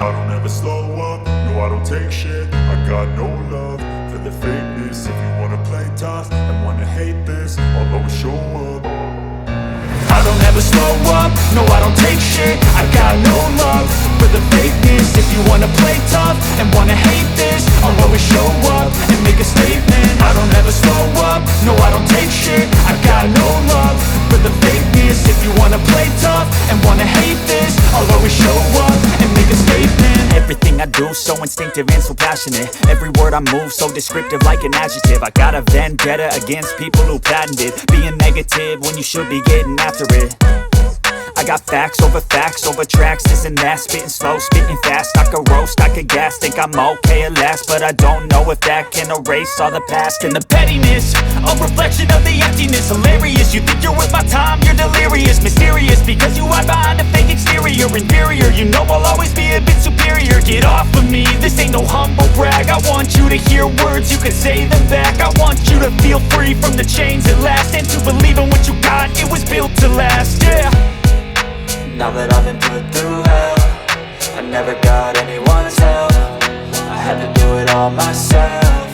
I don't ever slow up, no I don't take shit. I got no love for the fakeness. If you wanna play tough and wanna hate this, I'll always show up. I don't ever slow up, no I don't take shit. I got no love for the fakeness. If you wanna play tough and wanna hate this, I'll always show up and make a statement. I don't ever slow up, no I don't take shit. I got no love for the fakeness. If you wanna play tough and wanna hate this, I'll always show up and make a statement. Everything I do, so instinctive and so passionate. Every word I move, so descriptive like an adjective. I got a vendetta against people who patented being negative when you should be getting after it. I got facts over tracks, this and that. Spitting slow, spitting fast. I could roast, I could gas. Think I'm okay at last, but I don't know if that can erase all the past and the pettiness, a reflection of the emptiness. Hilarious, you think you're worth my time, you're delirious. Mysterious, because you hide behind a fake exterior. Inferior, you know I'll always be a bit superior. Get off of me, this ain't no humble brag. I want you to hear words, you can say them back. I want you to feel free from the chains at last, and to believe in what you got, it was built to last, yeah. Now that I've been put through hell, I never got anyone's help. I had to do it all myself.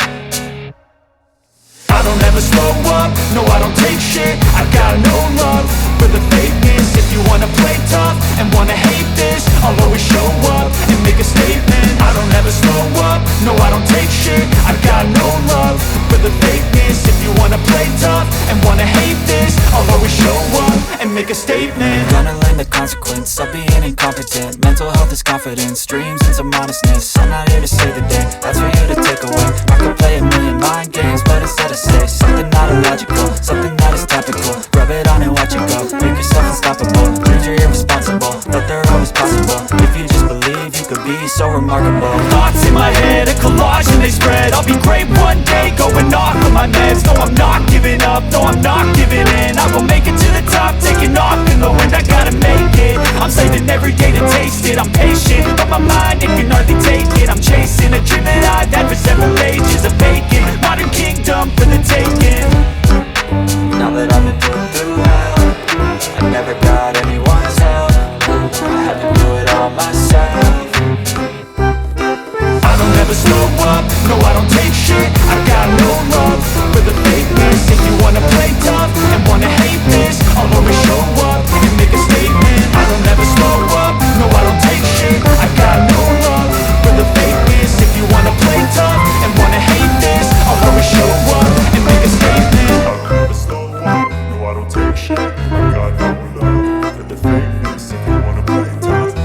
I don't ever slow up, no I don't take shit. I got no love for the fakeness. If you wanna play tough and wanna hate this, I'll always show up and make a statement. I don't ever slow up, no I don't take shit. I got no love for the fakeness. If you wanna play tough and wanna hate this, I'll always show up and make a statement. I'm gonna learn the consequence of being incompetent. Mental health is confidence, dreams and some honestness. I'm not here to save the day, that's for you to take away. I could play a million mind games, but instead I say something not illogical, something that is topical. Rub it on and watch it go, make yourself unstoppable. Dreams are irresponsible, but they're always possible. If you just believe, you could be so remarkable. Thoughts in my head, a collage and they spread. I'll be great one day, going off of my meds. No, I'm not giving up, no, I'm not giving in. I will make it to the top, taking off in the wind. I gotta make it, I'm saving every day to taste it. I'm patient, but my mind, it can hardly take it. I'm chasing a dream that I've had for several ages. A vacant modern kingdom for the taking. Now that I've been put through hell, I never got anyone's help. I had to do it all myself. I don't ever slow up, no I don't take shit. I got no love for the fakeness. If you wanna play tough and wanna hate this, I'll always show up and make a statement. I don't ever slow up, no I don't take shit. I got no love for the fakeness. If you wanna play tough and wanna hate this, I'll always show up and make a statement. I don't ever slow up, no I don't take shit. I got no love for the fakeness. If you wanna play tough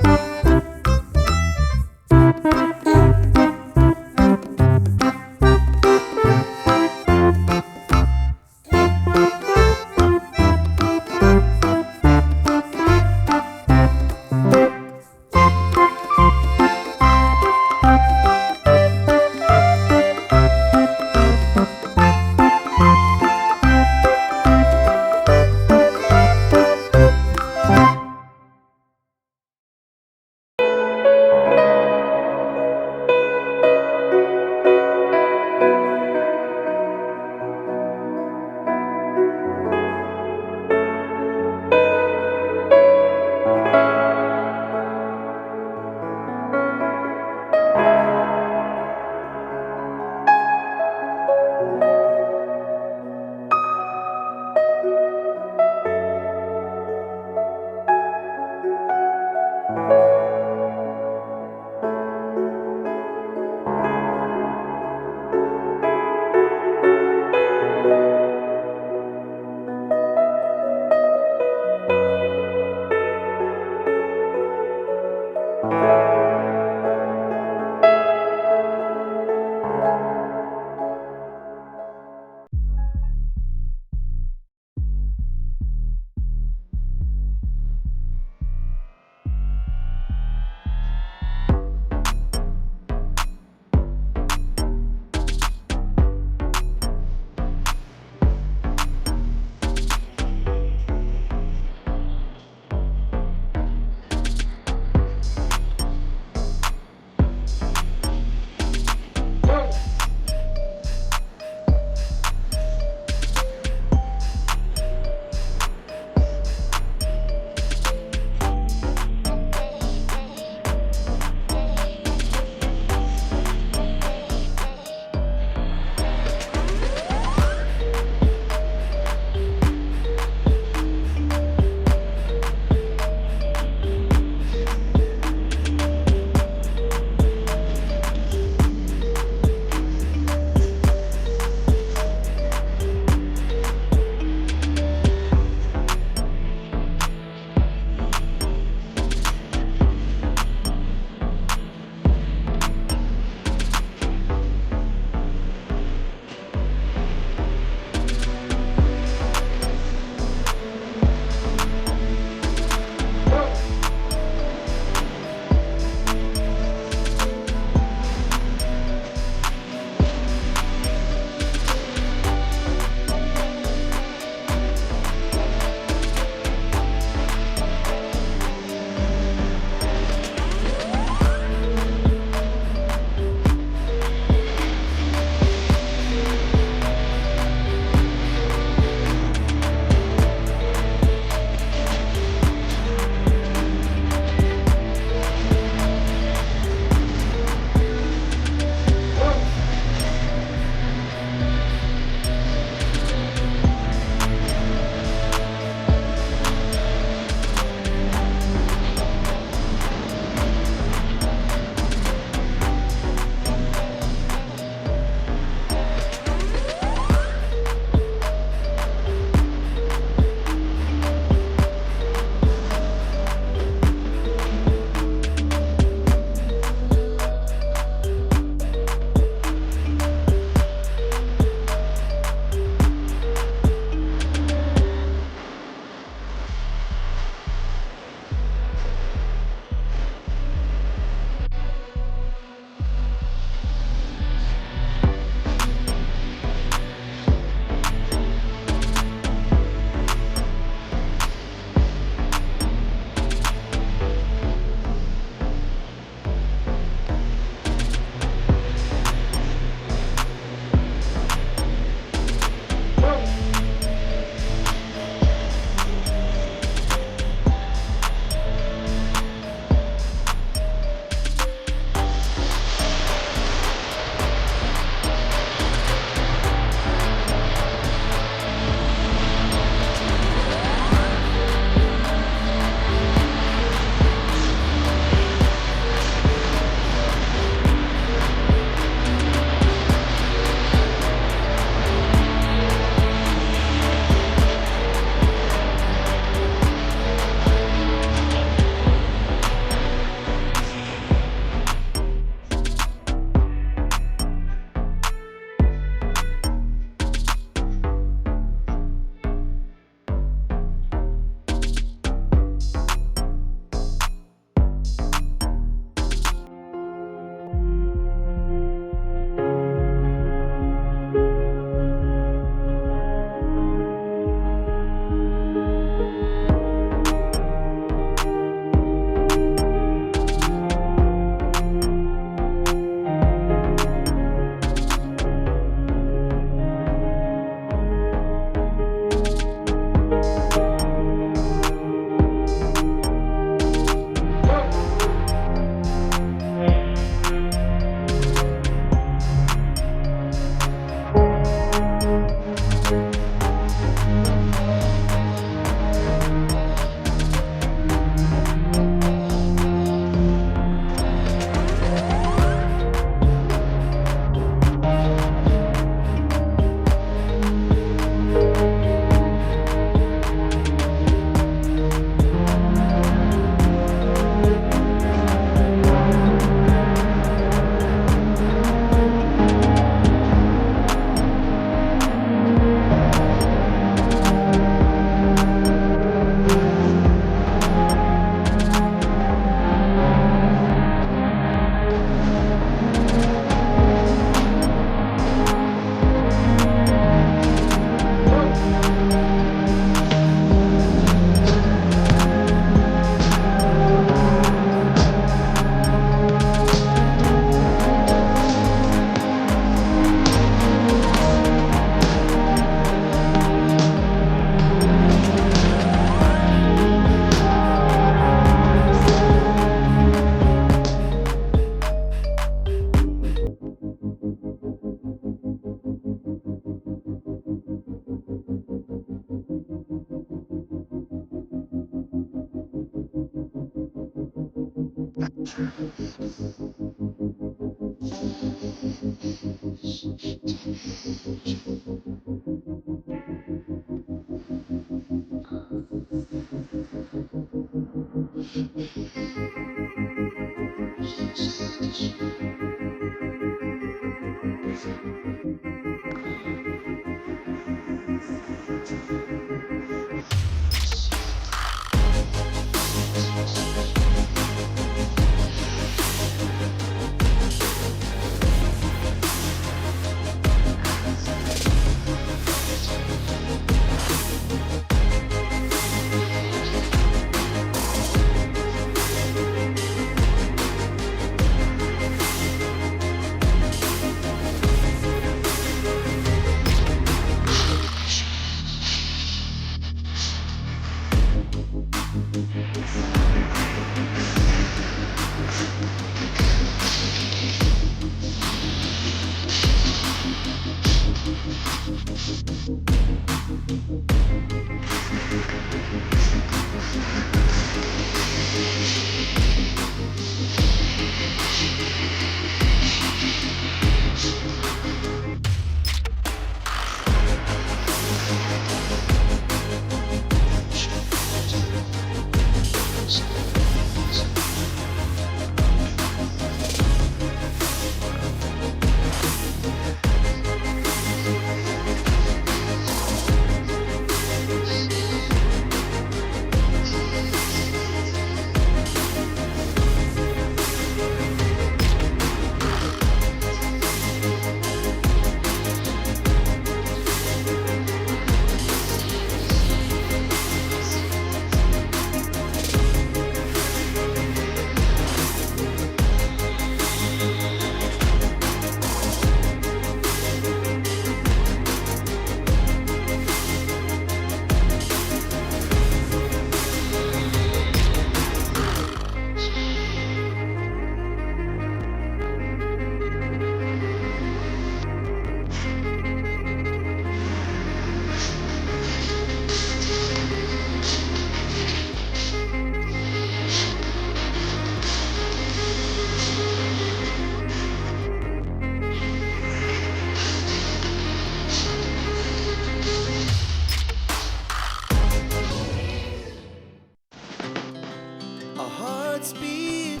Our hearts beat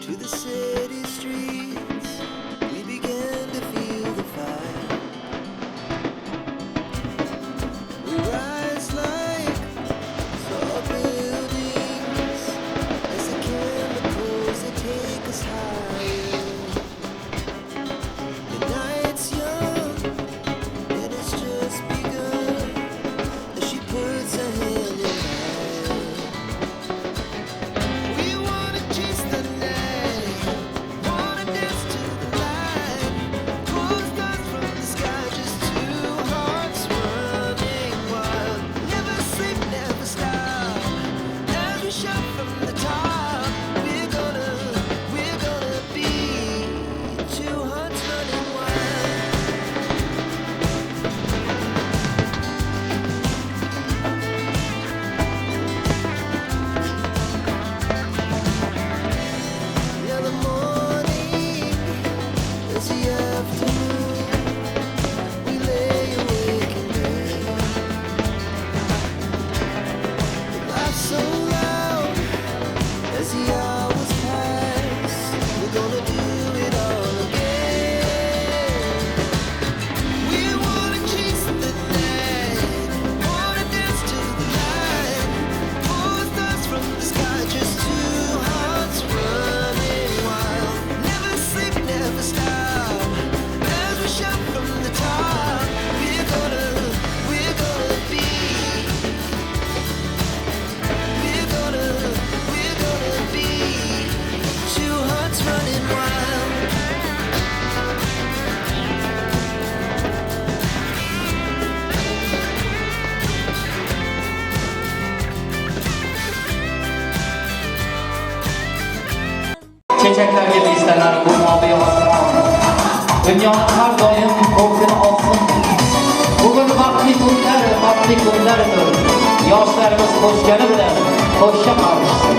to the city streets. We began to feel the fire. We rise like tall buildings as the chemicals they take us higher. The night's young and it's just begun as she puts her hand in mine. We wanna chase the night, wanna dance to the light. Pull stars from the sky, just two hearts running wild. Never sleep, never stop. As we shout from the top, we're gonna be two hearts running wild. Now the morning is the afternoon. We lay awake in bed. We laugh so loud as the hours pass. We're gonna do it all again. We wanna chase the night, wanna dance to the light. Pull the stars from the sky, just two hearts running wild. Never sleep, never stop. As we shout from the top, we're gonna be, we're gonna be two hearts running wild. Chechaklarga bestalar bu moviy osmon. Dunyoni har doim ko'rkini olsin. Bugun baxtli kunlar, baxtli kunlardir. Yoshlarimiz qo'shgani bilan qo'sha qarishsin.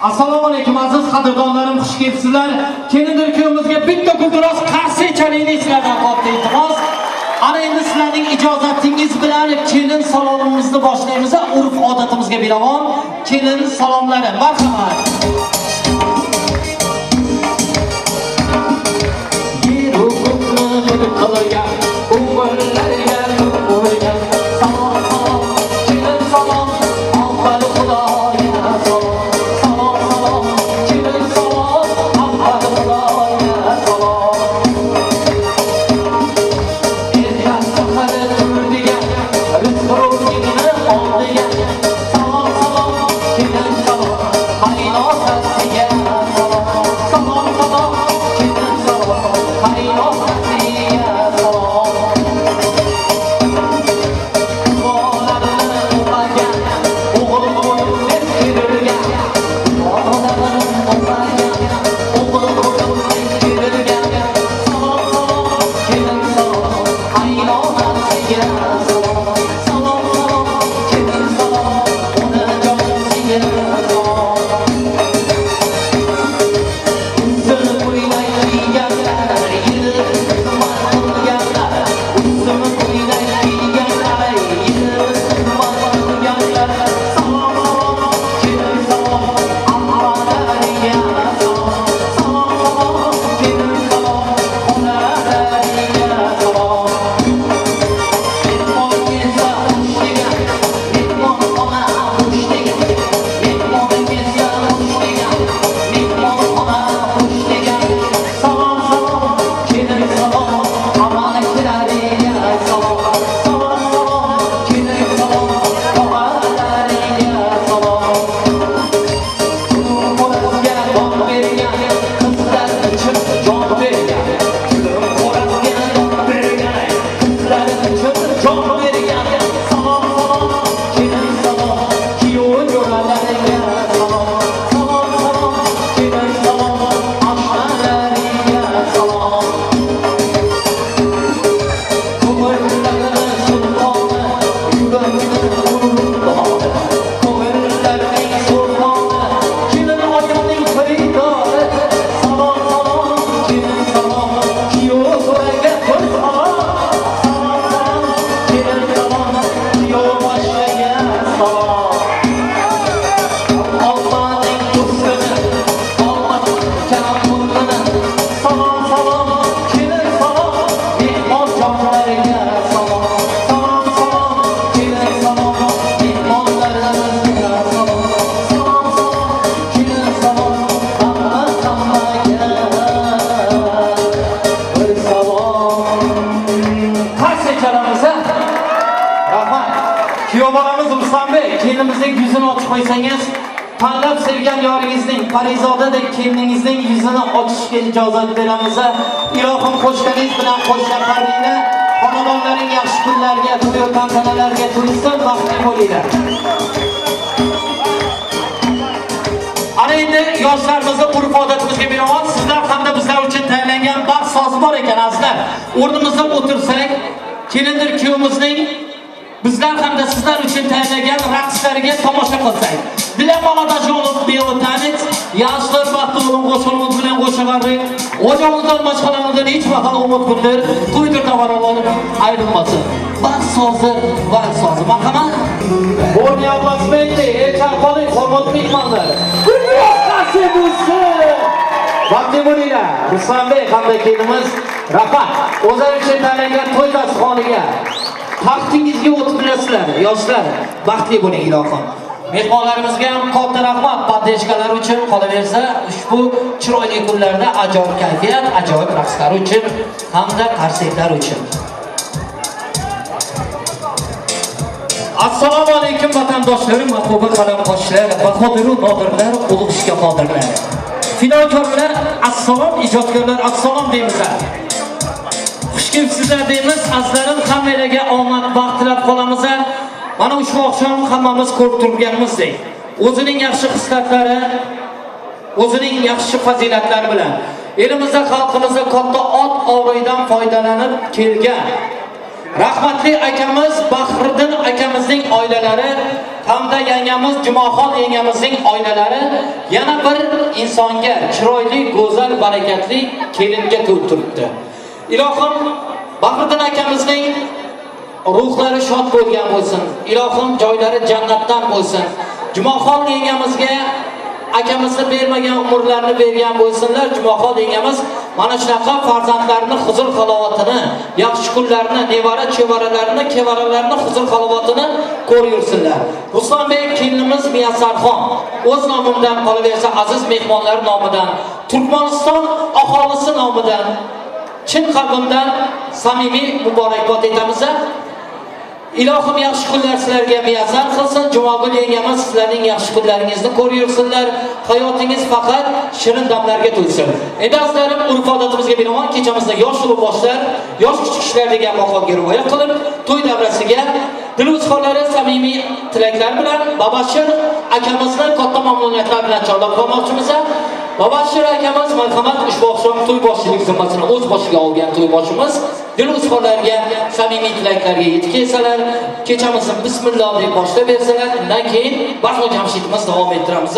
Assalomu alaykum aziz qadrdonlarim, xush kelibsizlar. Kelindir kuyovimizga bitta gulduros qarsak chalaylik sizlardan katta iltimos. Ana endi sizlarning ijozatingiz bilan kelin salomimizni boshlaymiz. Urf odatimizga binoan kelin salomlari. Marhamat. Yeru ko'kni qilgan, o'g'illarga qo'ygan. Salom salom, kelin salom, avval Xudoga salom. Salom salom, kelin salom, avval Xudoga salom. Erta sahar turdigan, rizq ro'zini oldigan. Salom salom, kelin salom, qaynotasiga salom. Salom salom, kelin salom, qaynotasiga salom. Duolarni o'qagan, o'g'il bo'lib kerilgan. Duolarni o'qagan, o'g'il bo'lib kerilgan. Salom salom, kelin salom, qaynonasiga salom. Salom salom, kelin salom, onajonsiga salom. Uzun ko'ylak kiyganlar, yil xizmat qilganlar. Uzun ko'ylak kiyganlar, yil xizmat qilganlar. Salom salom, kelin salom, ammalariga salom. Salom salom, kelin salom, onalariga salom. Mehmon kelsa xush degan, mehmonxona xush degan. Mehmon kelsa xush degan, mehmonxona xush degan. Salom salom, kelin salom, amakilariga salom. Salom salom, kelin salom, tog'alariga salom. Qo'lga don bergan, qizlar uchun jon bergan. Qo'lga don bergan, qizlar uchun jon bergan. Salom salom, kelin salom, kuyov jo'ralariga salom. Salom salom, kelin salom, oshnalariga salom. Ko'ngillarni sultoni, yurakni urdoni. Ko'ngillarning sultoni, kelin oyimning xaridori. Salom salom, kelin salom, kuyov to'raga bir salom. Salom salom, kelin salom, kuyov boshiga salom. Olmaning do'stini, olma kampirni. Salom salom, kelin salom, mehmon jonlariga salom. Salom salom, kelin salom, mehmonlarimizga salom. Salom salom, kelin salom, hamma hammaga bir salom. Qarshi chalamiz. Rahmat. Kuyov bolamiz Ruslanbek, kelinimizning yuzini ochib qo'ysangiz, tanlab sevgan yoringizning, parizodadek keliningizning yuzini ochishga ijozat beramiz. Ilohim qo'shganingiz bilan qo'shgan, xonadonlaring yaxshi kunlarga, to'y tantanalarga to'lsin, baxtli bo'linglar. Ana endi yoshlarimizni urf-odatimizga binoan sizlar hamda bizlar uchun tayyorlangan baxt sozi bor ekan azizlar. O'rnimizda o'tirsak, kelindir kuyovimizning bizlar hamda sizlar uchun tayyorlagan raqslariga tomosha qilsak. Для молодоженов белый танец, yoshlar baxtli bo'ling, qo'shilamiz bilan qo'shig'arring. O'cog'imizdan mashg'alamizdan hech vaqt umid kundir, to'ydir tovarolar ayrilmasin. Baxt sozi, vaqt sozi. Marhamat. Бурные аплодисменты, el chaqpoling, hurmatli mehmonlar. Qarshi bo'lsin. Baxtli bo'linglar. Ruslanbek hamda kelinimiz rahmat. O'zlari uchun tayyorlangan to'y dasturxoniga taxtingizga o'tib bilasizlar, yoshlar. Baxtli bo'ling ilohim. Mehmonlarimizga ham katta rahmat поддержка lar uchun, qolaversa ushbu chiroyli kunlarda ajoyib kayfiyat, ajoyib raqslar uchun hamda qarsaklar uchun. Assalomu alaykum vatandoshlarim, mahbuba qalamqoshlar, bahodiru nodirlar, ulug' ishga qodirlar. Fidokorlar, assalom, ijodkorlar, assalom deymiz. Xush kelibsizlar deymiz. Azizlarim, hammanglarga omad, baxt tilab qolamiz. Mana ushbu oqshom hammamiz ko'rib turganimizdek, o'zining yaxshi xislatlari, o'zining yaxshi fazilatlari bilan elimizda, xalqimizda katta ot obro'yidan foydalanib kelgan Rahmatli akamiz Bahriddin akamizning oilalari hamda yangamiz Jumaxon yangamizning oilalari yana bir insonga chiroyli, go'zal, barakatli kelinga to'ltiribdi. Ilohim Bahriddin akamizning ruhlari shod bo'lgan bo'lsin. Ilohim joylari jannatdan bo'lsin. Jumaxon yangamizga akamizni bermagan umrlarni bergan bo'lsinlar. Jumaxon yangamiz mana shunaqa farzandlarini huzur halovatini, yaxshi kunlarni, nevara chevaralarini, kevaralarini huzur halovatini ko'rib yursinlar. Ruslanbek kelinimiz Muyassarxon o'z nomimdan, qolaversa aziz mehmonlar nomidan, Turkmaniston aholisi nomidan chin qalbimdan samimiy muborakbod etamiz. Ilohim yaxshi kunlar sizlarga muyassar qilsin. Jumagul yangamiz sizlarning yaxshi kunlaringizni ko'rib yursinlar. Hayotingiz faqat shirin damlarga to'lsin. Endi azizlarim, urf-odatimizga binoan kechamizni yosh ulug' boshlar, yosh kichik kishilar degan maqolga rioya qilib, to'y davrasiga dil izhorlari samimiy tilaklar bilan Babashir akamizni katta mamnuniyatlar bilan chorlab qolmoqchimiz. Babashir akamiz marhamat, ushbu oqshom to'y boshchilik zimmasini o'z boshiga olgan to'y boshimiz dil izhorlariga samimiy tilaklarga yetib kelsalar, kechamizni bismillah deb boshlab bersalar, undan keyin bazmi jamshidimiz davom ettiramiz.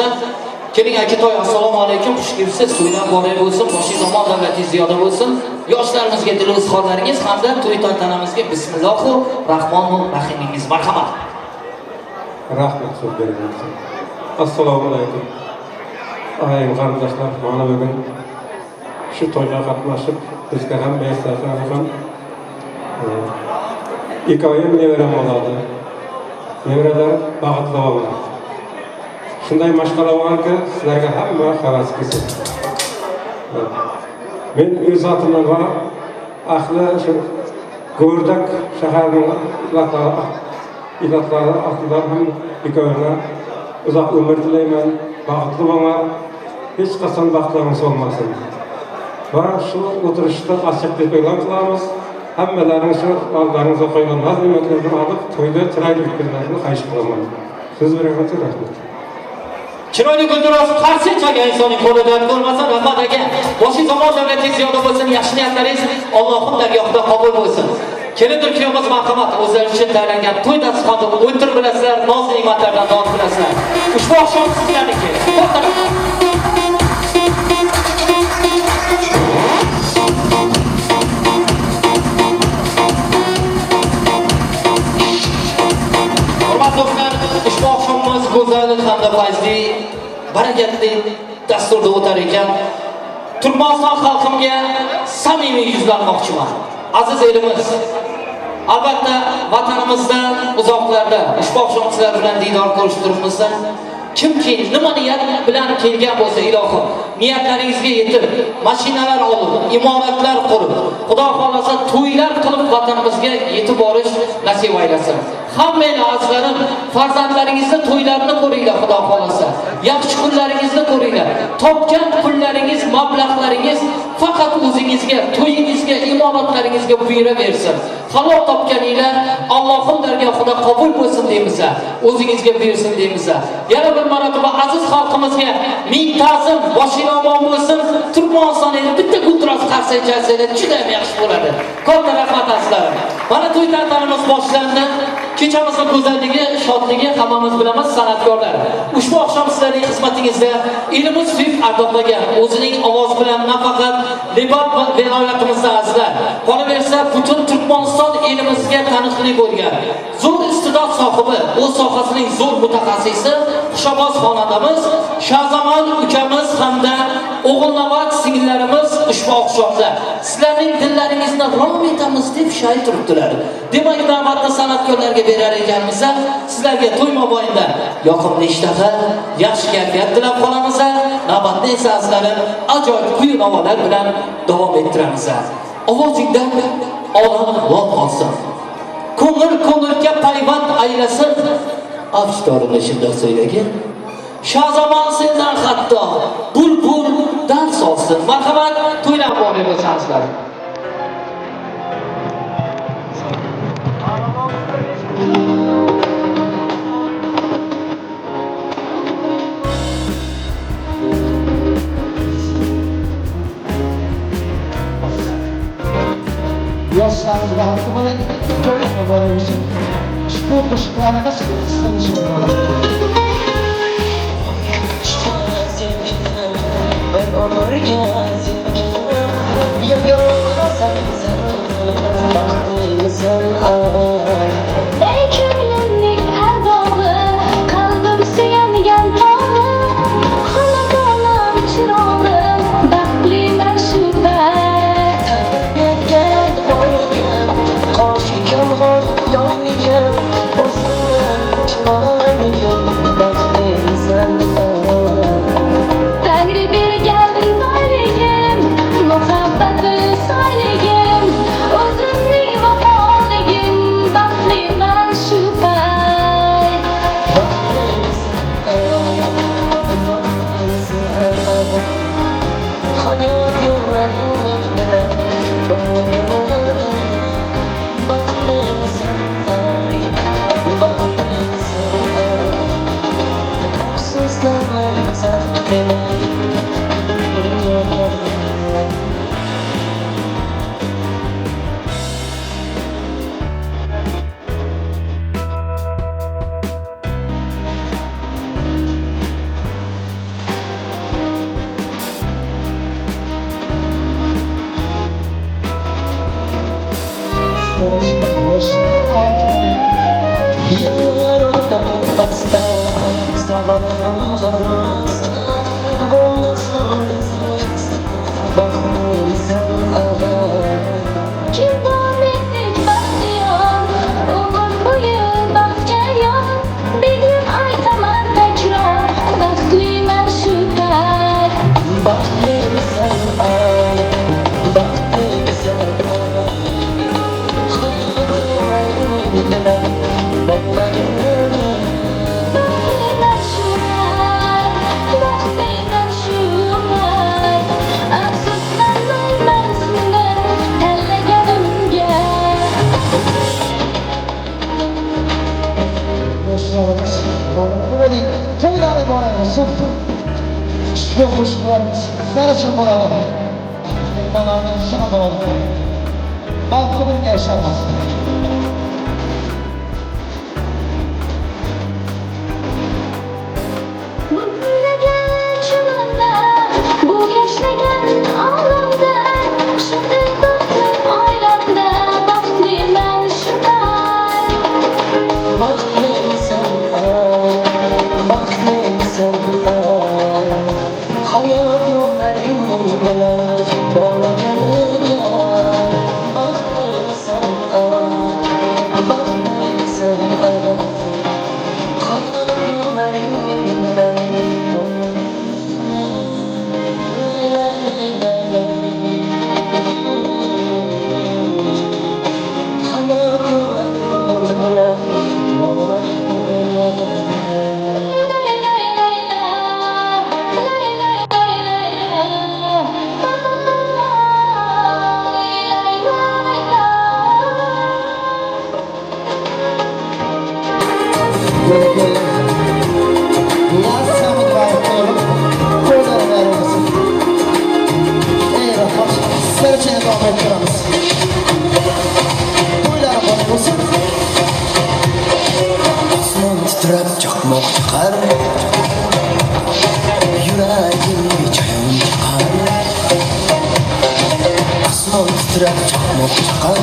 Keling aka to'y, assalomu alaykum, xush kelibsiz, to'ylar muborak bo'lsin, boshingiz omon, davlatingiz ziyoda bo'lsin. Yoshlarimizga dil izhorlaringiz hamda to'y tantanamizga bismillohu rahmonur rahimingiz marhamat. Rahmat so'z berganingiz. Assalomu alaykum. Ayım qardaşlar, mana bugun shu to'yga qatnashib, bizga ham ham ikkoyim nevaram bo'ladi. Nevaralar baxtli bo'linglar. Shunday mashg'ala borki, sizlarga hamma havas qilsin. Men o'z zotimdan va ahli shu Go'rdak shaharining ilatlari ostidan ham ikkovinglar uzoq umr tilayman, baxtli bo'linglar. Hech qachon baxtlaringiz bo'lmasin. Va shu o'tirishda ochiq deb e'lon qilamiz. Hammalaring shu oldlaringizga qo'ygan naz-ne'matlarni olib, to'yda chiroyli o'tkazishlarini xohish qilaman. So'z berganingiz uchun rahmat. Chiroyli gulduros qarshi chalgan insonning qo'li dard ko'rmasin. Rahmat aka. Boshingiz omon, davlatingiz ziyoda bo'lsin, yaxshi niyatlaringiz Allohim dargohida qabul bo'lsin. Kelindir kuyovimiz marhamat, o'zlari uchun tayyorlangan to'y dasturxonini o'tirib bilasizlar, noz ne'matlardan dod bilasizlar. Ushbu oqshom sizlarniki. Katta rahmat. Hurmatli do'stlar, ushbu oqshomimiz go'zal hamda fayzli, barakatli dasturda o'tar ekan, Turkmaniston xalqimga samimiy yuzlanmoqchiman. Aziz elimiz, albatta vatanimizdan uzoqlarda ushbu oqshom sizlar bilan diydor ko'rishib turibmiz. Kimki nima niyat bilan kelgan bo'lsa, ilohim niyatlaringizga yetib, mashinalar olib, imoratlar qurib, Xudo xohlasa to'ylar qilib vatanimizga yetib borish nasib aylasin. Hammanglar azizlarim, farzandlaringizni to'ylarini ko'ringlar, Xudo xohlasa. Yaxshi kunlaringizni ko'ringlar. Topgan pullaringiz, mablag'laringiz faqat o'zingizga, to'yingizga, imoratlaringizga buyuraversin. Halol topganinglar Allohim dargohida qabul bo'lsin deymiz. O'zingizga buyursin deymiz. Yana bir marotaba aziz xalqimizga ming ta'zim, boshinglar omon bo'lsin. Turkmaniston endi bitta gulduros qarsak chalsanglar juda ham yaxshi bo'ladi. Katta rahmat azizlarim. Mana to'y tantanamiz boshlandi. Kechamizning go'zalligi, shodligi hammamiz bilamiz, san'atkorlar. Ushbu oqshom sizlarning xizmatingizda elimiz suyib ardoqlagan, o'zining ovozi bilan nafaqat Lebap viloyatimizda azizlar, qolaversa butun Turkmaniston elimizga taniqli bo'lgan zo'r iste'dod sohibi, o'z sohasining zo'r mutaxassisi, xushovoz xonandamiz Shahzamon ukamiz hamda o'g'ilnovat singillarimiz ushbu oqshomda sizlarning dillaringizni rom etamiz deb shay turibdilar. Demak, navbatni san'atkorlarga berar ekanmiz, sizlarga to'y mobaynida yoqimli ishtaha, yaxshi kayfiyat tilab qolamiz. Navbatni esa azizlarim ajoyib kuy navolar bilan davom ettiramiz. Ovozingdan olam lol olsin. Ko'ngil ko'ngilga payvand aylasin. Aftorini shundoq so'ylagin. Shahzamon sendan hatto bulbul dars olsin. Marhamat, to'ylar muborak bo'lsin azizlar. Yoshlarimiz baxtli bo'ling. Muborak bo'lsin. Ushbu qo'shiqlarimiz sizlar uchun bo'ladi. Bir umrga sevgilim yo'qlasan baxtlisan ay. Ey ko'nglimning arbobi, qalbim suyangan tog'i, xonadonim chirog'i, baxtliman shu payt. Tarbiyatgan oyim, qoshigim g'or yoyim, o'zimni chiroyim, baxtlisan ay. Tangri bergan boyligim, muhabbati soyligim, o'zimning vafoligim, baxtliman shu payt. Hayot yo'llaring bilan baxtlisan ay, baxtlisan ay. Afsuslanmaysan meni. Kim dametlik baxtiyor, umr bo'yi baxtga yor, begim aytaman takror, baxtliman shu payt. Baxtlisan ay, baxtlisan ay. Baxtliman shu payt, baxtliman shu payt. Afsuslanmayman seni tanlaganimga. Yoshlarimiz nima deydi? To'ylari muborak bo'lsin. Ushbu qo'shiqlarimiz sizlar uchun bo'ladi. Mehmonlarning shon bo'ladi. Baxtli birga yashaymiz. Gullagan chamanda, bu yashnagan olamda, shunday baxtli oilamda, baxtliman shu payt. Baxtlisan ay, baxtlisan ay. Hayot yo'llaring bilan bog'langan. Baxtlisan ay, baxtlisan ay. Hayot yo'llaring bilan. Hayot yo'llaring bilan bog'langan. Ey rahmat, sizlar uchun davom ettiramiz. To'ylar muborak bo'lsin. Osmon titrab chaqmoq chiqar, yuragimga chayon chiqar. Osmon titrab chaqmoq chiqar,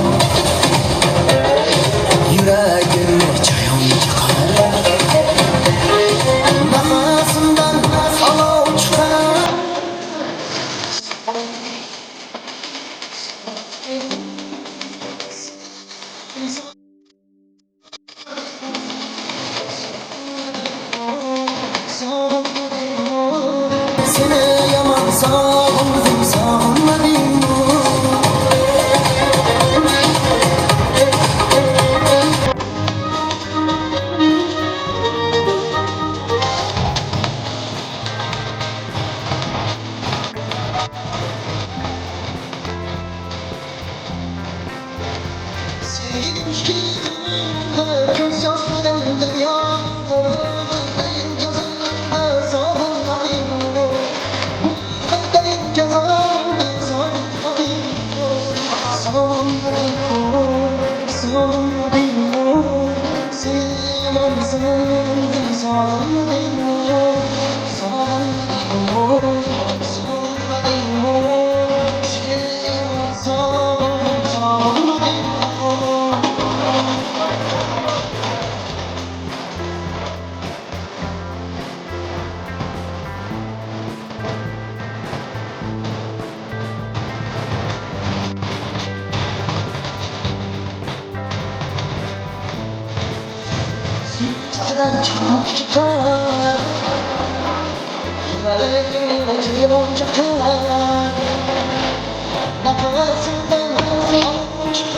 yuragimga chayon chiqar. Nafasimdan olov chiqar. Seni yaman sağındım, sağınmadım. Göz yaşlarım dünya, gözümde sağınmadım. Pencereden çıkıp çıkar, Yılın çıkar, nefesinden alıp çıkar.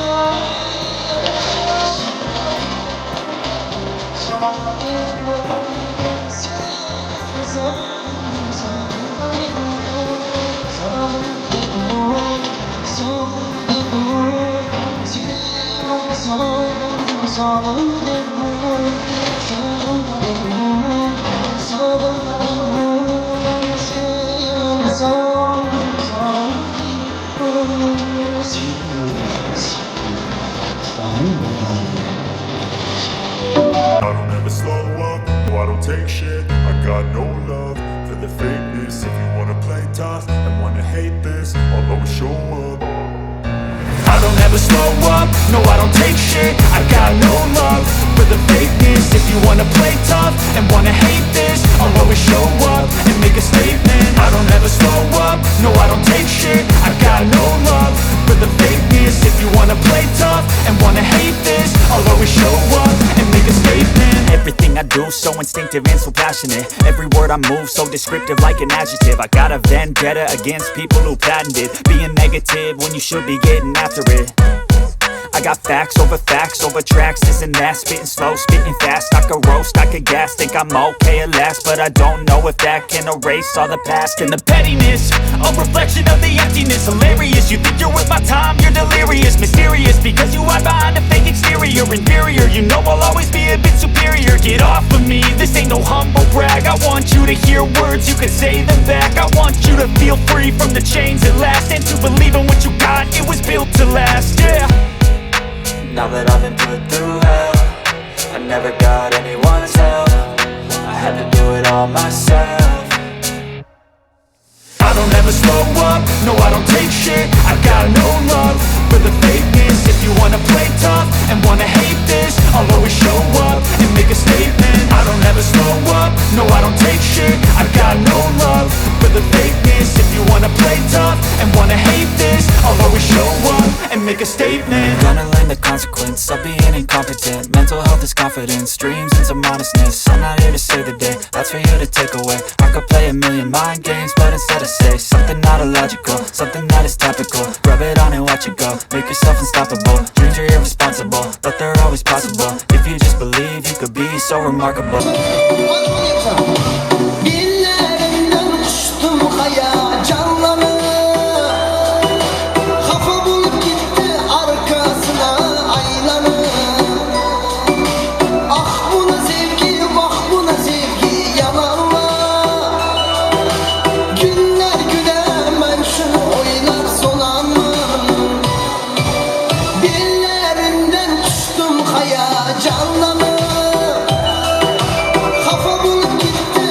I don't ever slow up, no I don't take shit. I got no love for the fakeness. If you wanna play tough and wanna hate this, I'll always show up. I don't ever slow up, no I don't take shit. I got no love for the fakeness. If you wanna play tough and wanna hate this, I'll always show up and make a statement. I don't ever slow up, no I don't take shit. I got no love for the fakeness. If you wanna play tough and wanna hate this, I'll always show up and make a statement. Everything I do, so instinctive and so passionate. Every word I move, so descriptive like an adjective. I got a vendetta against people who patented being negative when you should be getting after it. I got facts over tracks, this and that. Spitting slow, spitting fast, I could roast, I could gas. Think I'm okay at last, but I don't know if that can erase all the past and the pettiness, a reflection of the emptiness. Hilarious, you think you're worth my time, you're delirious. Mysterious, because you hide behind a fake exterior. Inferior, you know I'll always be a bit superior. Get off of me, this ain't no humble brag. I want you to hear words, you can say them back. I want you to feel free from the chains at last, and to believe in what you got, it was built to last, yeah. Now that I've been put through hell, I never got anyone's help. I had to do it all myself. I don't ever slow up, no I don't take shit. I got no love for the fakeness. If you wanna play tough and wanna hate this, I'll always show up and make a statement. I don't ever slow up, no I don't take shit. I got no love for the fakeness. If you wanna play tough and wanna hate this, I'll always show up and make a statement. Gonna learn the consequence of being incompetent. Mental health is confidence, dreams and some honestness. I'm not here to save the day, that's for you to take away. I could play a million mind games, but instead I say something not illogical, something that is topical. Rub it on and watch it go, make yourself unstoppable. Dreams are irresponsible, but they're always possible. If you just believe, you could be so remarkable. Canlanı kafa bulup gitti.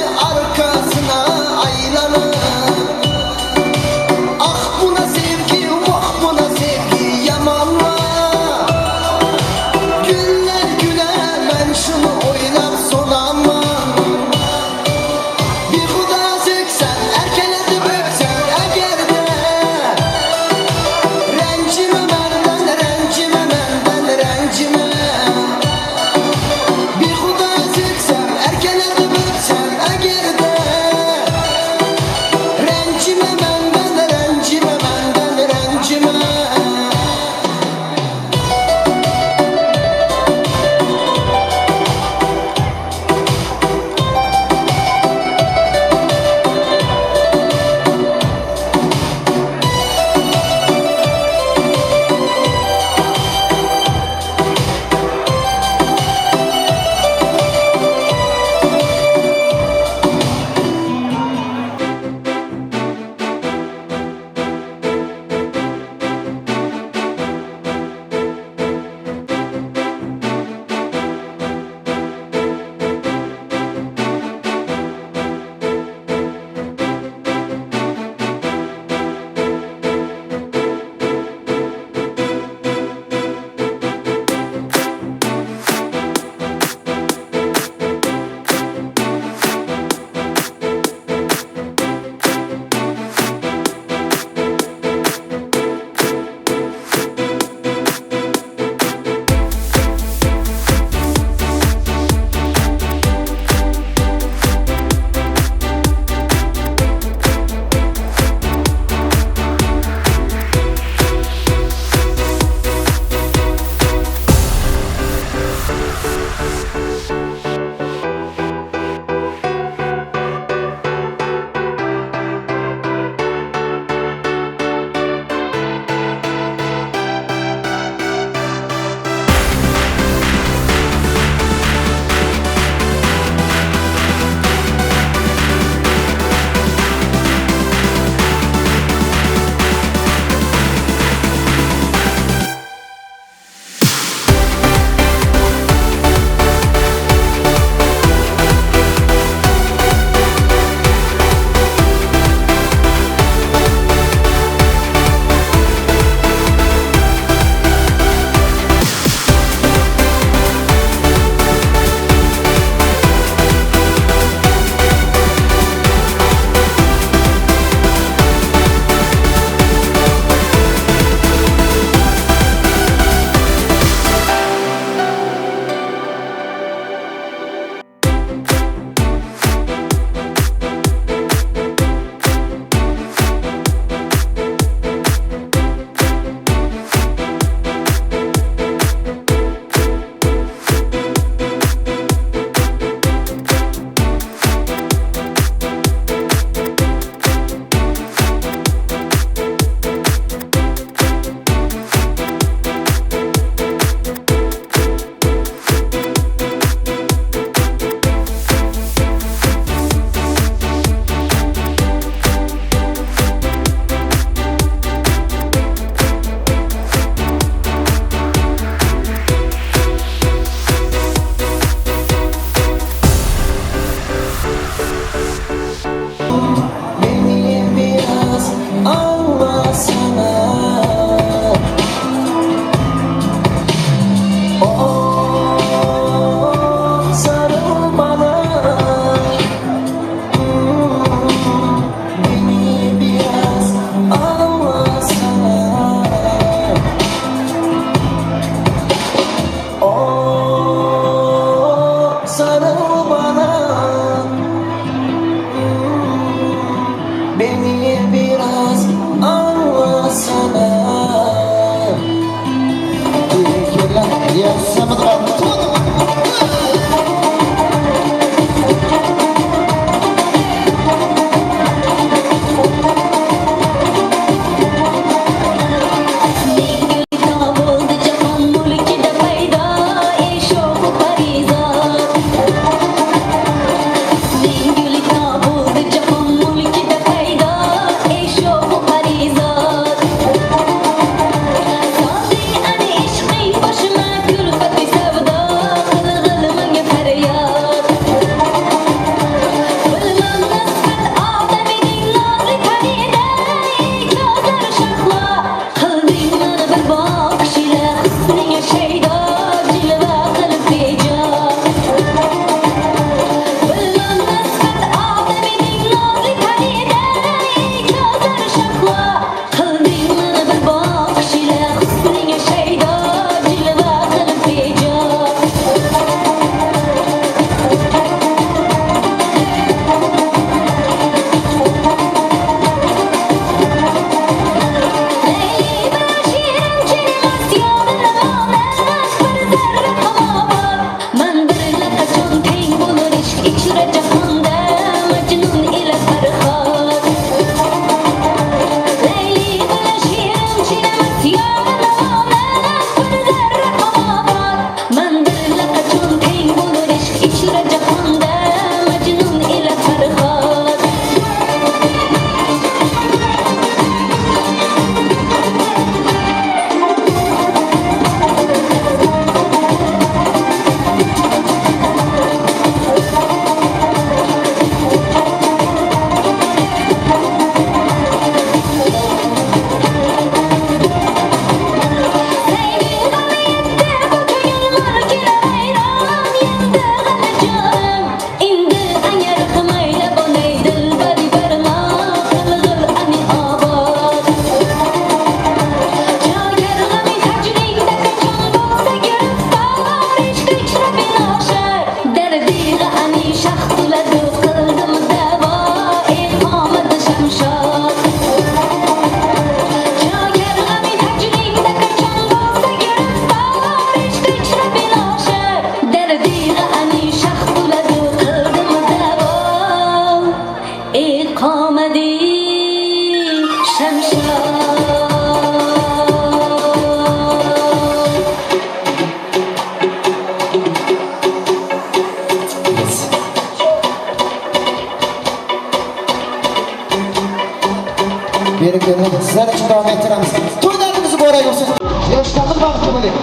Sizlar uchun davom ettiramiz. To'ylarimiz muborak bo'lsin. Yoshlarimiz baxtli bo'ling.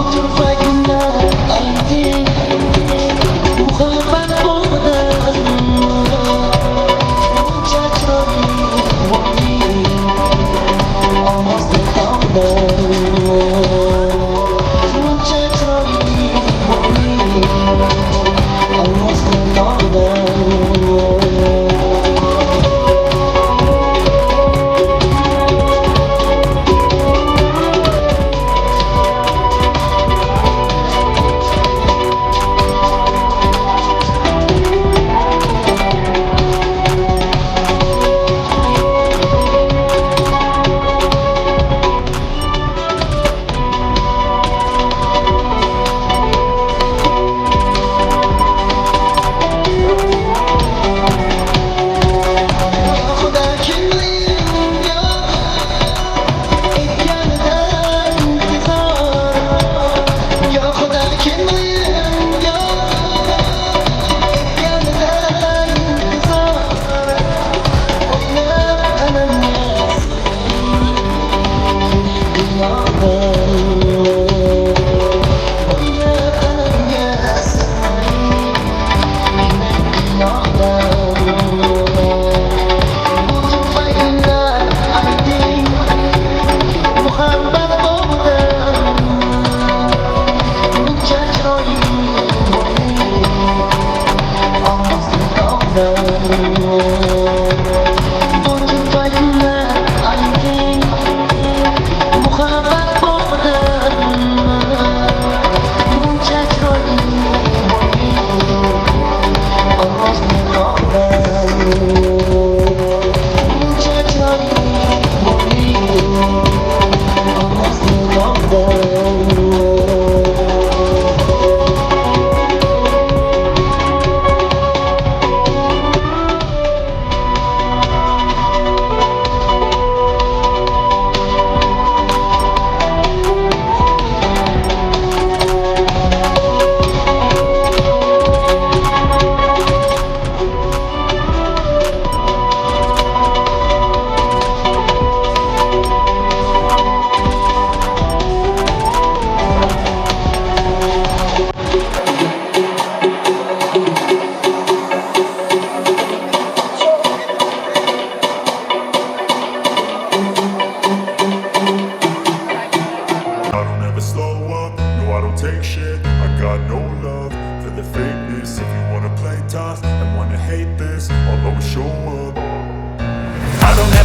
Otur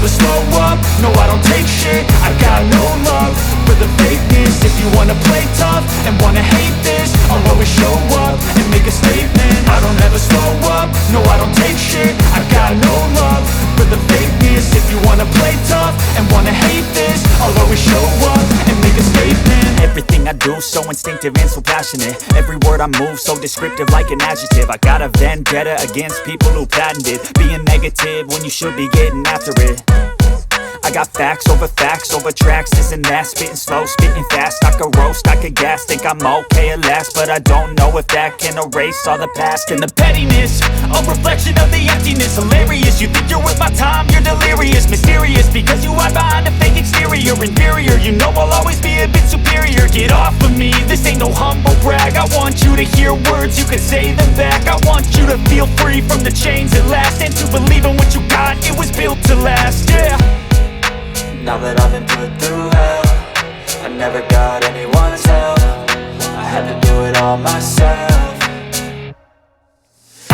ever slow up, no I don't take shit. I got no love for the fakeness. If you wanna play tough and wanna hate this, I'll always show up and make a statement. I don't ever slow up, no I don't take shit. I got no love for the fakeness. If you wanna play tough and wanna hate this, I'll always show up and make a statement. Everything I do, so instinctive and so passionate. Every word I move, so descriptive like an adjective. I got a vendetta against people who patented being negative when you should be getting after it. I got facts over tracks, this and that. Spitting slow, spitting fast, I could roast, I could gas. Think I'm okay at last, but I don't know if that can erase all the past and the pettiness, a reflection of the emptiness. Hilarious, you think you're worth my time, you're delirious. Mysterious, because you hide behind a fake exterior. Inferior, you know I'll always be a bit superior. Get off of me, this ain't no humble brag. I want you to hear words, you can say them back. I want you to feel free from the chains at last, and to believe in what you got, it was built to last, yeah. Now that I've been put through hell, I never got anyone's help. I had to do it all myself.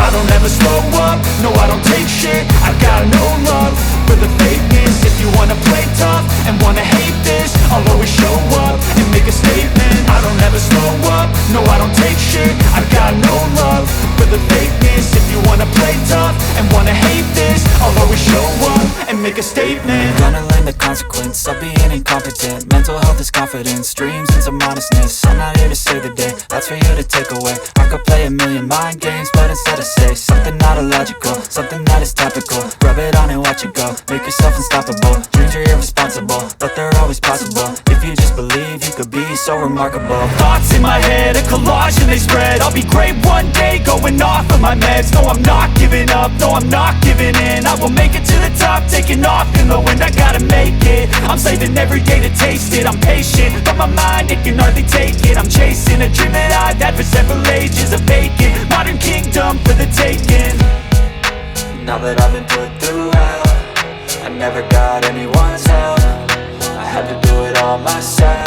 I don't ever slow up, no I don't take shit. I got no love for the fakeness. If you wanna play tough and wanna hate this, I'll always show up and make a statement. I don't ever slow up, no I don't take shit. I got no love for the fakeness. If you wanna play tough and wanna hate this, I'll always show up and make a statement. I'm gonna learn the consequence of being incompetent. Mental health is confidence, dreams and some honestness. I'm not here to save the day, that's for you to take away. I could play a million mind games, but instead I say something not illogical, something that is topical. Rub it on and watch it go, make yourself unstoppable. Dreams are irresponsible, but they're always possible. If you just believe, you could be so remarkable. Thoughts in my head, a collage and they spread. I'll be great one day, going off of my meds. No, I'm not giving up, no, I'm not giving in. I will make it to the top, taking off in the wind. I gotta make it, I'm saving every day to taste it. I'm patient, but my mind, it can hardly take it. I'm chasing a dream that I've had for several ages. A vacant, modern kingdom for the taking. Now that I've been put through hell, I never got anyone's help. I had to do it all myself.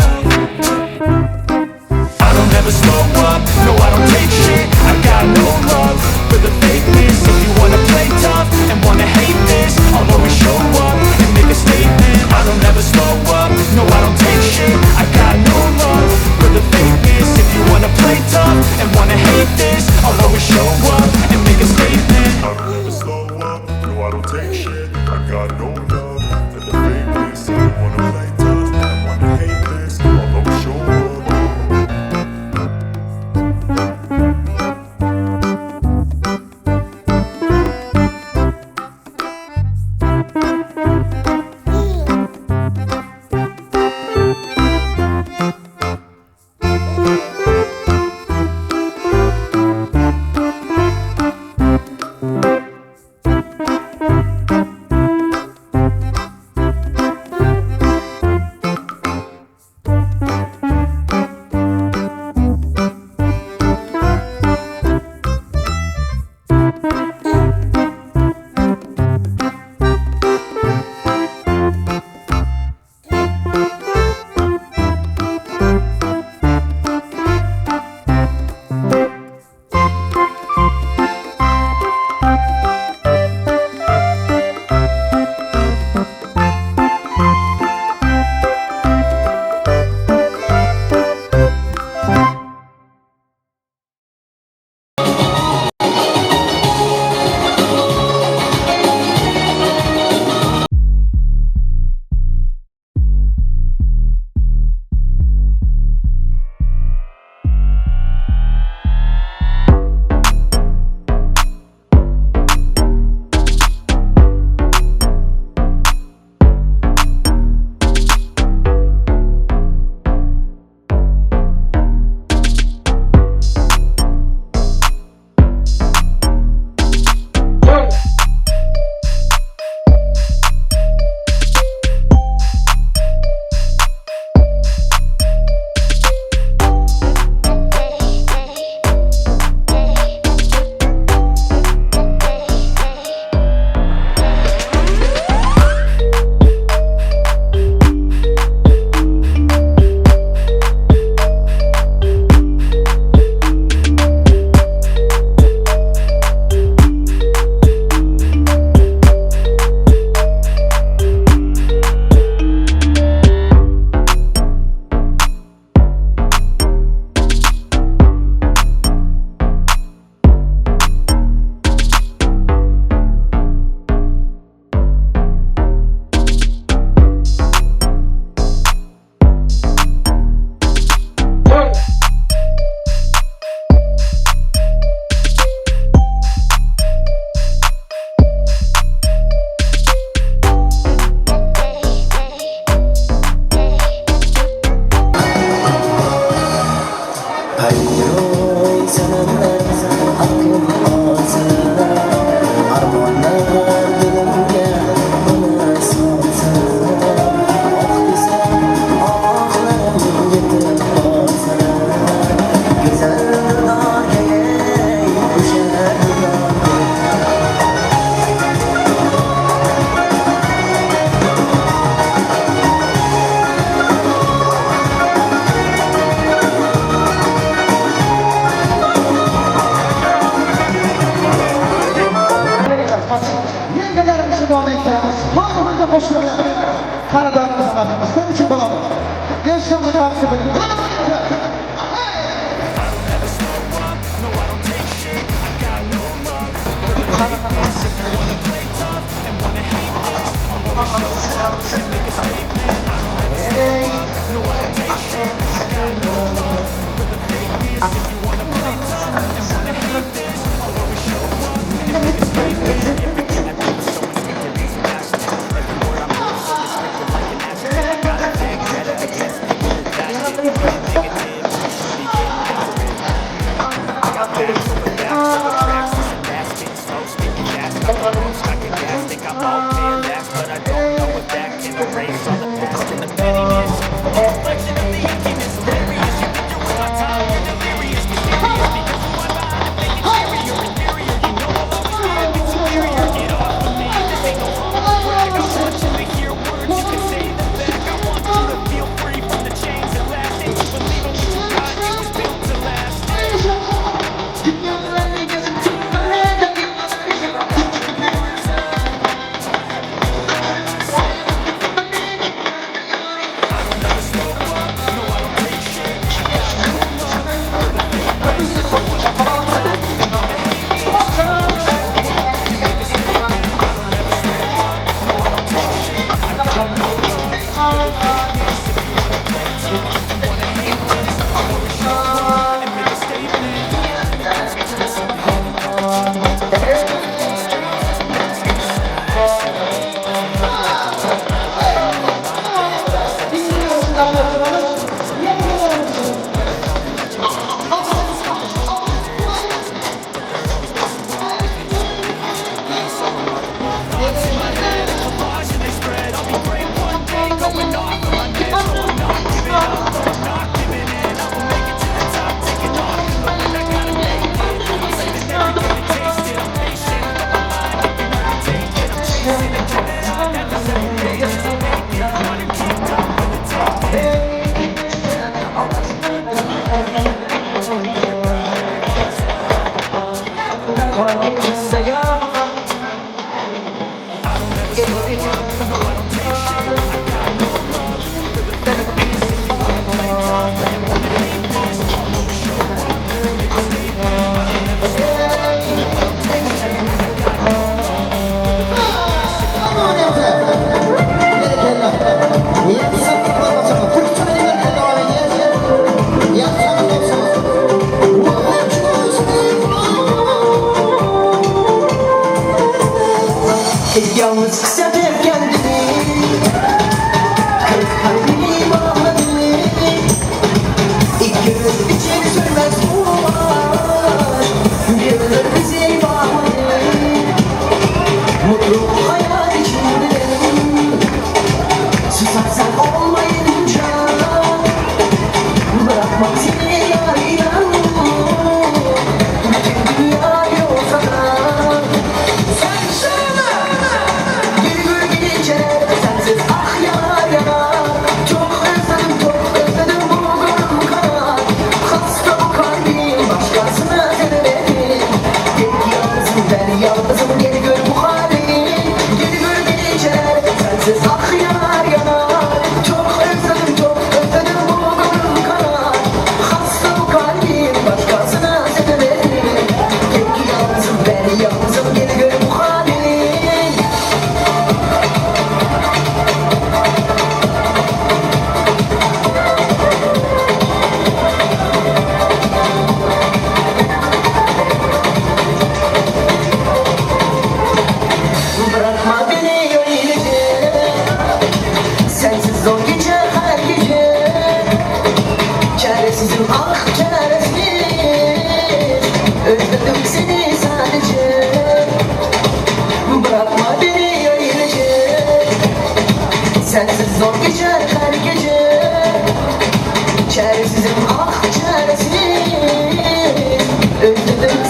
I don't ever slow up, no I don't take shit. I got no love for the fakeness. If you wanna play tough and wanna hate this, I'll always show up and make a statement. I don't ever slow up, no I don't take shit. I got no love for the fakeness. If you wanna play tough and wanna hate this, I'll always show up and make a statement. I don't ever slow up, no I don't take shit. I got no love for the fakeness. If you wanna play tough and wanna hate this, I'll always show up. To'g'rimizda qo'shilgan xonadonimiz sizlar uchun bo'ladi. Yoshlarimiz baxtli bo'ling. Yalnız sever kendini, kırık kalbini bağladı. İlk göz için sürmez bu aşk, bir ömür bizi bağladı. Mutlu hayat içinde susarsan olmayınca, bırakmam seni yarıdan, bütün dünya yoksa da. Sensiz zor geçer her gece, çaresizim ah çaresiz. Özledim